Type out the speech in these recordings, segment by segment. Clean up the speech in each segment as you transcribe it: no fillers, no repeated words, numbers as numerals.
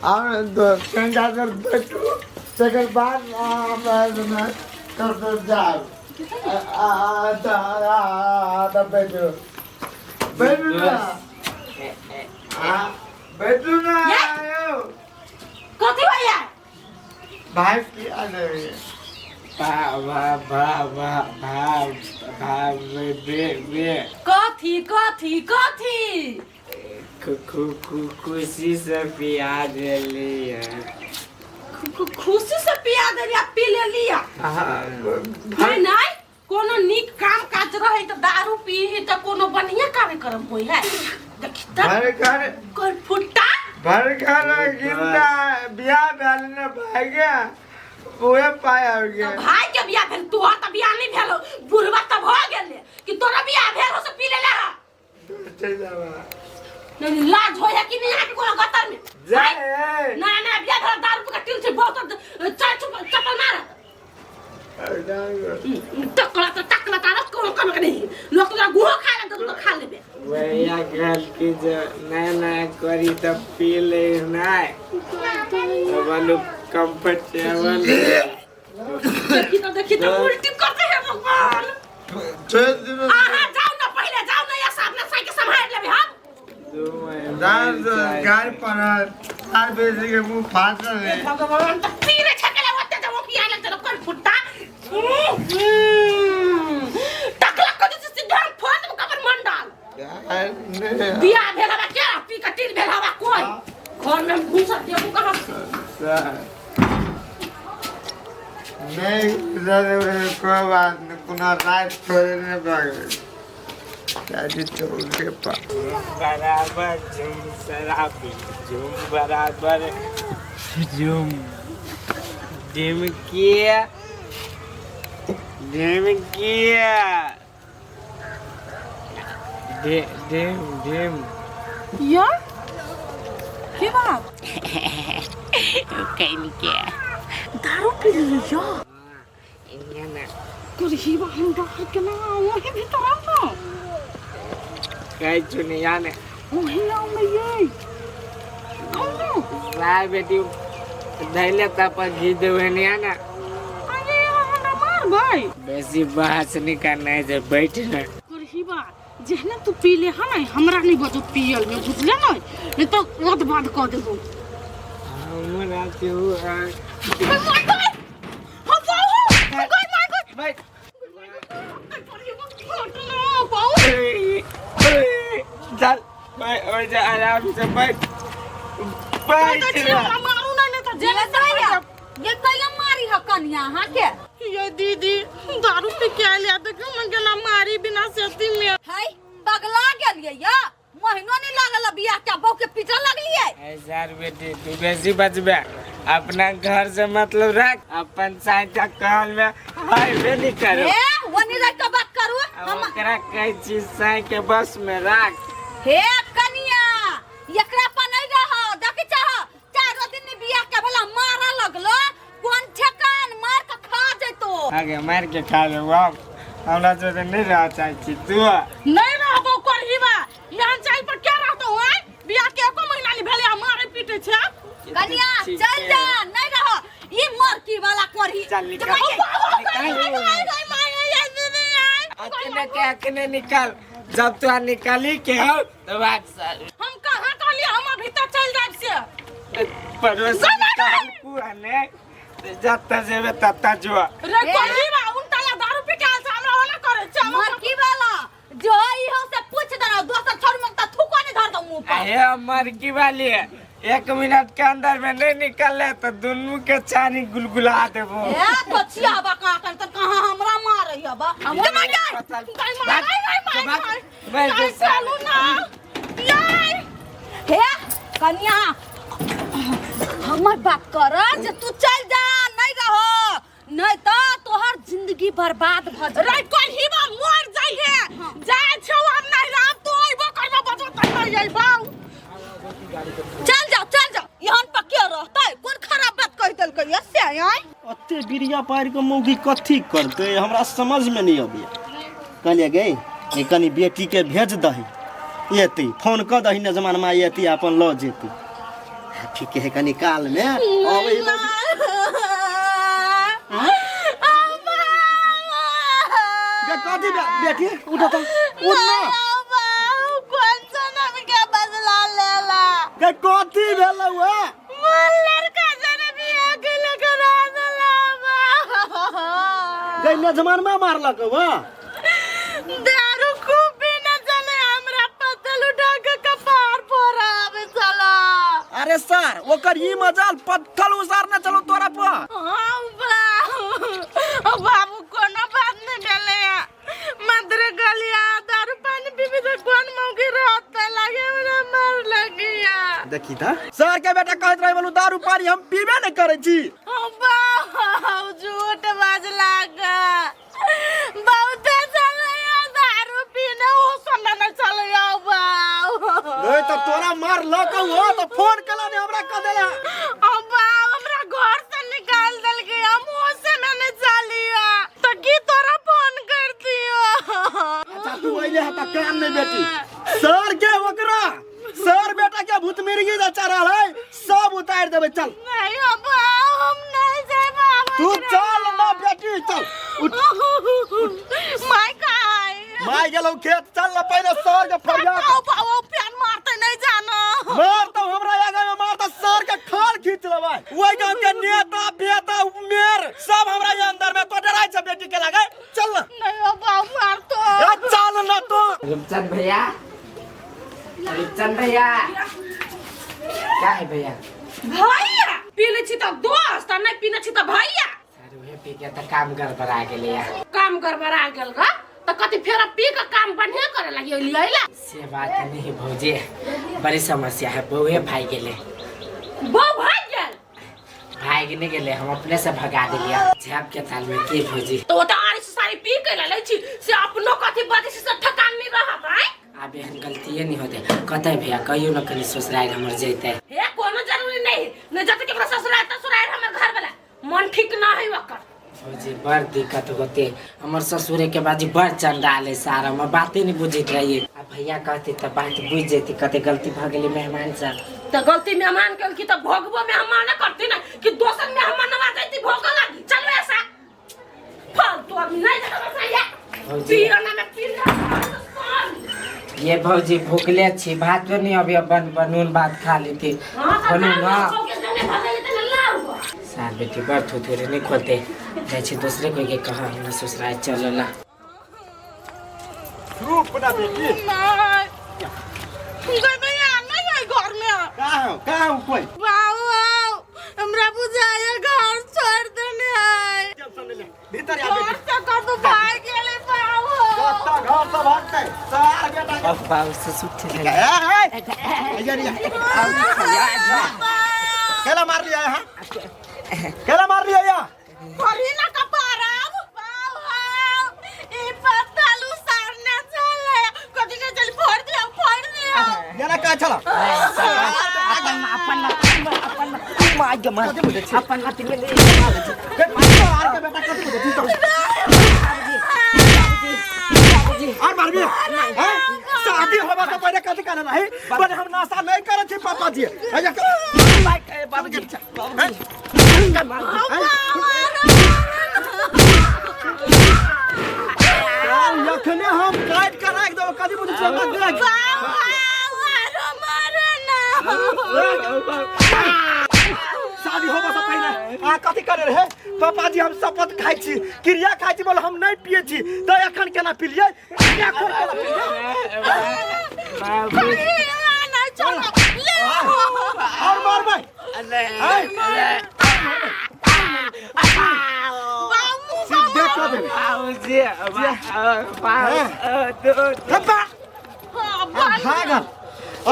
हम कनिका देर बैठू, तकर बाद हमरा कतहु जायब। तऽ बैठू, बैठू ने, बैठू ने यौ। कथी भैया? भाई पिया देबै। भा भा भा भा भा भा बे बे बे। कथी कथी कथी? खु खु खु खुशी से पिया देलियै। खुशी से पिया देलिया, पी लेलिया? नहीं नहीं, कोनो नीक काम काज रहे तऽ दारू पीही तऽ कोनो बढ़िया कार्यक्रम होई है? देखी तऽ। भर घर कोन फुट्टा। भर घर गिरता बियाह भेल ने भाई के, उहे पाय आबि गेल। भाई के बियाह भेल, तोहर तऽ बियाह नहीं भेल, बुढ़वा तऽ भऽ गेल कि तोरा बियाह भेल हो से पी लेले हा? चलि जाबा। नहीं लाज होय है कि नहीं अहाँके कोनो गतर में? जाय ए। नया नया बियाह भेल, दारू पी के टिल छै बहुत चार चप्पल मारत। टकला तऽ टकला तारा कोनो काम के नहीं, लोक तोरा गुहो खा ले तऽ खा लेबे। भैया कहल कि जे नया नया करी तऽ पी ले नहि तऽ बोलू कंफर्टेबल। देखी तो, देखी तो, उल्टी करते हैं भगवान। छोड़ि दियौ। अहाँ जाउ ना, पहिले जाउ ना, या सामने साइकिल सम्हारि लेबै हम। गाड़ी पर चार बेसी के मुंह फाटल है। भगवान, तऽ पीरे छकले ओते जब ओकिया लगते तो कोन फुट्टा टकला को जैसे सीधा हम फोड़ देबो कबर मंडल। बियाह भेल हवा क्या पी के टील भेल हवा कोई घर में हम घुस देबो कहाँ से? नहीं, कोई बात नहीं, पुनः रात थोड़े नहीं भागे दादी तो उनके पास। बराबर झूम शराबी झूम बराबर झूम ढिमकिया ढिमकिया ढिम ढिम। या की बात? कनिके दारू पी लेली या? इन्ने ने। करही हम बाहर केना? वही भीतर आउ ना। कहै चुनिया ने। वही आउ ना, ये आउ ना। लाय बेटी धैले तब पर घी देबै निया ने। अरे, हमरा मारबै? बेसी बहस नहीं करना है जे बैठ ना। करहीबा, जेहने तू पी ले हा ना, हमरा नहीं बजो पियल में, बुझले ना? नहीं तो ओत बाद कह देबो। हमरा केहू हम जाऊ हो गई माय गॉड। बैठ। चल बैठ, ओइ जे आराम से बैठ बैठ ना। मारू ना, नहीं तो जेल से। ये कैला मारी ह कनिया अहाँ के? ये दीदी, दारू पी के आयल या, देखियो मैं केना मारी बिना सेती में। है पगला गेलियै या? महीनो नहीं लागल बियाह के, बहू के पीटऽ लगलियै। ऐ यार बेटी, तू बेसी बचबे, अपना घर से मतलब रख, अपन साइता कहल में हाय वे नहीं करो। हे, ओनी रह के बात करू। अब हम ओकरा कई चीज साई के बस में रख। हे कनिया, एकरा पर नहीं रह, देखी चाह चारो दिन में बियाह के भला मारा लगलो, कोन ठेकान, मार के खा जैतो। आगे मार के खा ले, वाह, हमरा जोरे नहीं रह चाहे छी तू। नहीं रहबो करहीबा, यहाँ चाय पर क्या रहतो है? बियाह के एको महीना नहीं भेले आ मारे पीटे छै। कनिया, चल जा, नहीं रह ई मरकी वाला करही। चल निकल। अकने के अकने निकल, जब तू निकली के हो तो बात सर। हम कहाँ कहलिए, हम अभी तक चल जाब से। पड़ोसी निकाल कुआने जत्ता जेबे तत्ता जो। रे करहीबा, उनटा ला दारू पी के आयल छै, हमरा ओना करे छै। मरकी वाला जो ई हो से पूछ देना, दोसर छोड़ मत थूको नहीं धर दो मुंह पर। अहे मरकी वाली, एक मिनट के अंदर में नहीं निकले तो दोनों के चानी गुलगुला देबो। ए तो छिया बा का कर त कहां हमरा मारे बा? हम चलू ना। हे कन्या, हमर बात कर जे तू चल जा, नहीं रहो, नहीं तो तोहर जिंदगी बर्बाद भ जाई। रे कहिबा, मर जाइ है, जाइ छौ, हम नहीं रहब, तू अइबो करबो बजो त नहीं अइबो। चल जाओ, चल जाओ, यहन पर के रहतै? कोन खराब बात कहि देलकै ये से आय? ओते बिरिया पारि कऽ मौगी कथी करतै, हमरा समझमे नहि अबैया। कहलियै गै, ये कनि बेटीके भेज दही, एतै फोन कऽ दही ने जमानमा, एतै अपन लऽ जेतै। अच्छा ठीक है कनी काल में अबै गे कथी बेटी उठ त उठ न गे कथी भेलौ हे गे मेजमान में मारलक वा दारू खूब पीने चले हमरा पत्थर उठा के कपार पर आवे चला। अरे सर ओकर ई मजाल पत्थर उसारने चलो तोरा पर। हाँ बाबू बाबू कोनो बात नहीं भेलै मदरे गलिया दारू पानी पीबी तो कोन मौकी रहते लागे हमरा मार लगिया। देखी त सर के बेटा कहत रहे बोलू दारू पानी हम पीबे नहीं करै छी। हाँ बाबू झूठ बाजला गा बहुते चलैया दारू पीने ओ समय नहीं चलैया बाबू। नहीं त तोरा मार लक हो त फोन कला ने हमरा कह देला। हाँ बाबू हमरा घर से निकाल देलकै हम ओ समय नहीं चलिया तो की तोरा फोन कर दियो। अच्छा तू अइले है त काम नहीं बेटी सर के ओकरा सर बेटा के भूत मिर्गी जा चढ़ल है सब उतार देबै चल। नहीं बाबू हम नहीं जाए बाबू तू चल ना बेटी चल उठ। My कहाँ है? My गेलौ खेत चल ना पहिले सर के फरियाद। आओ बाबू प्यार मारते नहीं जाना। मार तो हमरा आगे में मार तो सर के खाल खींच लेबै। ओहि गांव के नेता बेटा मेयर सब हमरा ये अंदर में तो डराइ छै बेटी के लागे चल ना। नहीं बाबू मार तो ए, चल ना तू। रूपचंद भैया रूपचंद भैया क्या है भैया? भैया पीने छी त दोस्त आ नहीं पीने छी त भैया। सर उहे पी के त काम गड़बड़ा गेलै यार। काम गड़बड़ा गेल गा त कथी फेर पी के काम बढ़िया करे लगी अइला? से बात नहीं भौजी बड़ी समस्या है बहुए भाग गेलै। बहु भाग गेल? भाग नहीं गेलै हम अपने से भगा देलियै झाप के ताल में की भौजी। तो ओ त आरी से सारी पी के लै छी से अपनो कथी बजै छी से ठकान नहीं रहत आय। आब एहन गलतिये नहीं होते कतै भैया कहियो न कनी ससुराल हमर जैतै। हे कोनो जरूरी नहीं न जते केकरो ससुराल ससुराल हमर घर वाला मन ठीक ना है ओकर। भौजी बड़ दिक्कत होते हमर ससुरे के बाजी बड़ चंडाल है सारा हम बाते नहीं बुझैत रहिए। आ भैया कहते त बात बुझ जैती कते गलती भ गेलै मेहमान से। त गलती मेहमान केलकी त भोगबो मेहमान करती ना कि दोसर मेहमान जैती भोग लागी चलो ऐसा फालतू आदमी नहीं देखा भैया भौजी पीना में पीना। ये भौजी भूखले छी भात नहीं अभी बन बनून भात खा लेती बोलू ना सार बेटी बड़ थुथुरे नहीं खोलते जाइ छी दूसरे कोई के कहा हमरा ससुराल चलला। रूप ना बेटी नहीं भैया नहीं है घर में। कहाँ हो कहाँ हो कोई? बाबू हमरा बुझाया घर छोड़ देने है। भीतर आ घर बेटी से कर दो भाग गेले बाबू। कत्ता घर से भागतै सार बेटा के। अब बाबू ससुर थे। ए ए यार यार केला मार लिया हां केला मार लिया या करी ना कपाराब बाबू ई पत्थर उसारने चले कथी के चल फोड़ दियो फोड़ दियो। गेला का छला अपन अपन अपन माय गे माय अपन हाथ में ले मार के बेटा कथी बुझै छी तो और मारबी हैं शादी होबा से पहिले कथी कहने रही पर हम नाशा नहीं करै छी पापा जी। हैया बाबूजी यखने हम काट के राख देब कथी बुझै छी हमरा देख। शादी होबा से पहिले आ कथी करे रहे पापा जी हम शपथ खाइ छी क्रिया खाइ छी बोल हम नहीं पिए छी त एखन केना पिलियै एखन केना पिलियै और मारबै सीधे कऽ देबै। बाबूजी बाबू भागल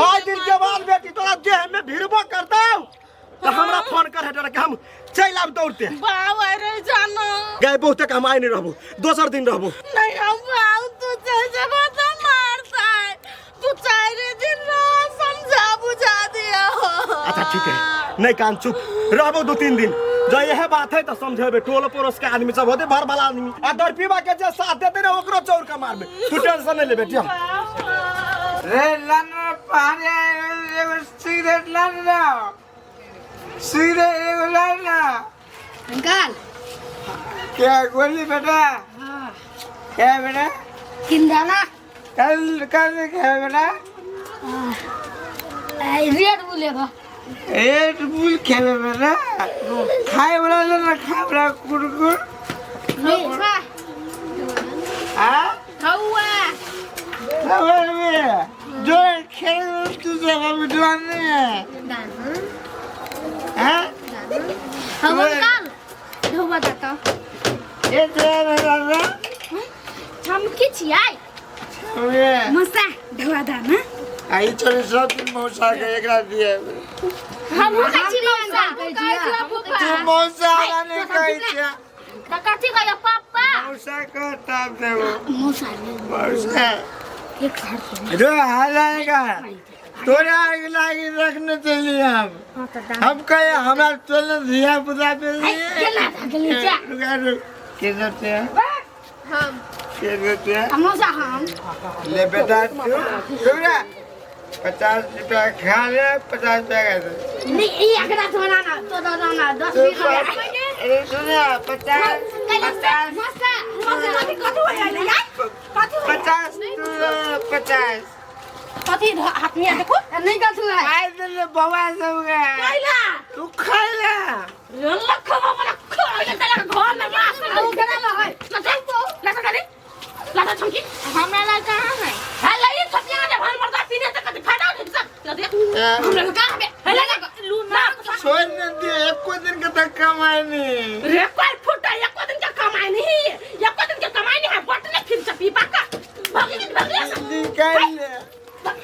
आज दिन के बाद बेटी तोरा देह में भिड़बो करतौ तो हमरा फोन कर हेटर के हम चलि आब दौड़ते। बाबू अरे जानो गए बहुते हम आइ नहीं रहबो दोसर दिन रहबो। नहीं हम बाबू तू चल जेबो तो मारता तू 4 दिन रह समझा बुझा दिया। अच्छा ठीक है नहीं कान चुप रहबो 2-3 दिन जो यह बात है तो समझेबे टोल पड़ोस के आदमी सब होते भर भला आदमी आ दरपीबा के जे साथ देते रे ओकरो चौर के मारबे तू टेंशन नहीं ले बेटी। रे लन पानी एगो सिगरेट लन ना। सीधे एगो लाना। अंकल। क्या गोली बेटा? हाँ। क्या बेटा? किंदाना। कल कल क्या बेटा? रेड बुल एगो। रेड बुल खेले बेटा? खाए वाला ना, खाए वाला कुरकुर। हाँ? हवा। हवा में जो खेल तुझे हम नहीं है। हाँ? हम अंकल धोबा दाता। ये तेरा दादा? हम की छियै? मौसा धोबा दाना। आई चली सब दिन मौसा के एकरा दिए। हम कहै छी मौसा। तू मौसा नहीं कहै छै। त कथी कहै पापा? मौसा के तब देबो। मौसा मौसा एक घर जो हाल का तोरा आग लागी रखने चलिए हम। हम कहे हमारा चल धिया पुता पे रुका रुक के करते हैं हम के करते हैं मौसा हम ले बेटा तू रुक 50 रुपया खा ले 50 रुपया का दे। नहीं ये अगला तो ना तो ना 10 20 अरे सुनिए 50 50 मौसा कथी कथी होय यार? कथी 50 50 कथी हाथ में देखो नहीं कथू है। खाइ देले बौआ सब के। खैला तू खैला लख बाबा खैला तेरा घर में मास ओकरा में है। लगा करे लगा छमकी हमरा लग कहां है? है लई छतिया दे भान मरदा पीने तक कथी फायदा हो सब दे हमरा लगा बे है लगा लू ना छोड़ न दे एको दिन के तक कमाई नहीं रे कोई फुटा एको दिन के कमाई नहीं एको दिन के कमाई नहीं है बटने फिर से पीपा का भागी भागी निकाल ले भाग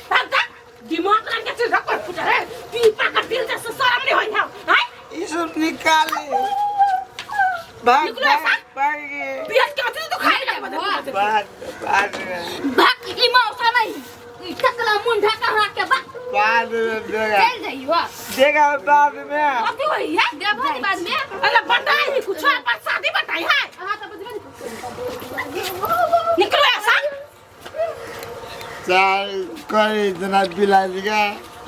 भाग दिमाग रंग के सिर कोई फुटा रे पीपा का दिल से शर्म नहीं होई है हां ई सब निकाल ले भाग भाग भाग पियत के अथी तो खाए लगे बाद बाद में भाग ई मौसा नहीं ई टकला मुंडा कहां के बा बाद में देगा चल जाइयो देगा बाद में कथी होई है देबो बाद में। अरे बटाई ही कुछ पर शादी बटाई है। हां त बुझबे निकलो ऐसा चाल कोई इतना बिलाज का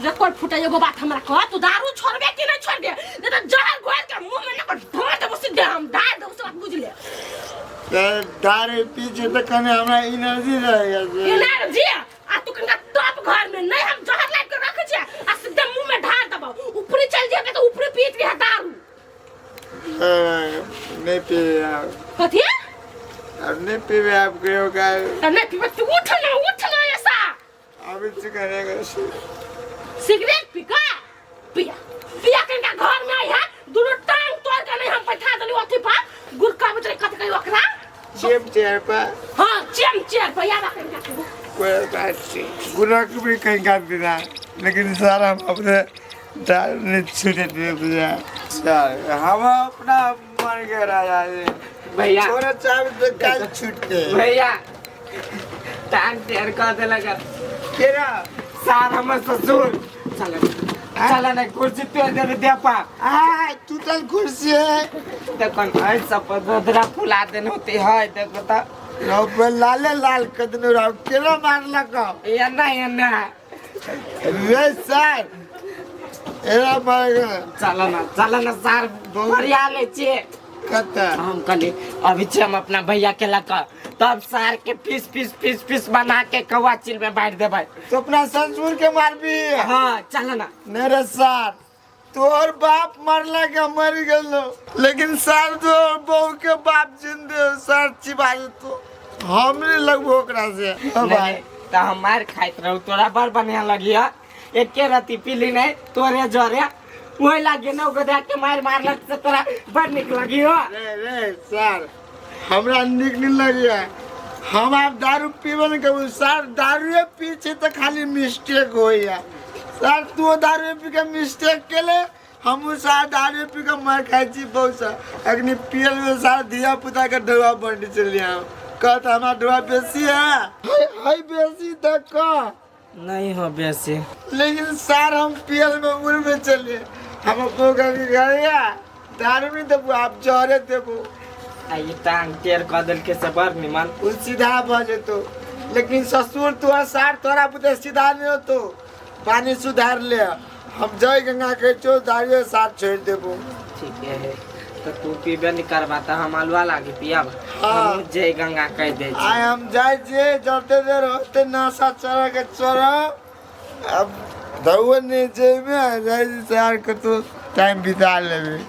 रिकॉर्ड फुटा एगो बात हमरा कह तू दारू छोड़बे कि नहीं छोड़बे? नहीं तो जहर घोर के मुंह में न ढोर देबो सीधे हम डाल देबो से बात बुझ ले। दारू पीछे तो कने हमरा एनर्जी रहेगा। एनर्जी आ तू कनका टॉप घर में नहीं हम जहर लाइट के रखे छे आ सीधे मुंह में ढार देबो ऊपरे चल जेबे तो ऊपरे पीत रहे दारू। नहीं पी कथी अब नहीं पीबे आप क्यों का नहीं पीबे तू उठ ना ऐसा अभी से करेगा सिगरेट पीका पिया पिया कनका घर में आई है दोनों टांग तोड़ के नहीं हम बैठा देली ओथी पर गुरका बचरे कत कई ओकरा चेम चेयर पर। हां चेम चेयर पर यार कनका कोई बात नहीं गुना भी कहीं का बिना लेकिन सारा हम अपने दारू नहीं छूटे दिए बुझा हम अपना मन के राजा जी भैया छोरा चाहे तो कल छूटते भैया टांग टेढ़ कर देलक केरा सार हमर ससुर चल चल ना कुर्सी तोड़ देबे देपा आ टूटल कुर्सी है देखन है सब दोदरा फुला देने होते है देखो त रौ लाले लाल कदनो राव केरा मारलक एना एना रे सर एरा मार चल ना सार बढ़िया ले छे कत हम कहली अभी छे हम अपना भैया के लक तब सार के पीस पीस पीस पीस बना के कौआ चील में बांट देबै तो अपना ससुर के मारबी। हाँ चल ना नहीं रे सार तोहर बाप मरला के मर गेलो लेकिन सार तोहर बहू के बाप जिंदे सार चिबा तो हमरे लगबो ओकरा से। नहीं तो हम मार खाइत रहू तोरा बड़ बढ़िया लगिया एके रति पीली नहीं तोरे जरे वही लागे ना ओकरा के मार मारलक से तोरा बड़ निक लगियो। रे रे सार हमरा निक नहीं लगिया हम आप दारू पीबन के सार दारूए पीछे तो खाली मिस्टेक होइया सार तू दारू पी के मिस्टेक केले हम सार दारू पी के मार खाइ छी बहुत सा अग्नि पियल में सार धिया पुता के डोआ बंडी चलिया कहत हमार डोआ बेसी है है बेसी त कह नहीं हो बेसी लेकिन सार हम पियल में उड़ में चलिए हम अपनो गया दारू नहीं देबो आप जहरे देबो आ ई टांग टेढ़ कऽ देलकै से बड़ निमन उ सीधा भऽ जेतो लेकिन ससुर तोहर सार तोरा बुते सीधा नहीं होतो पानी सुधार ले। हम जय गंगा कहै छियौ, दारुए साथ छोड़ि देबो। ठीक है, तो तू पीबे नहीं करबा त हम अलुआ लागी पियब। हाँ। हम जय गंगा कह दे छी। आइ हम जाइ छियै, जते देर होते नशा चढ़ के चढ़ब, अब धौए नहि जेबे, जाइ छी सार कतौ टाइम बिता लेबै।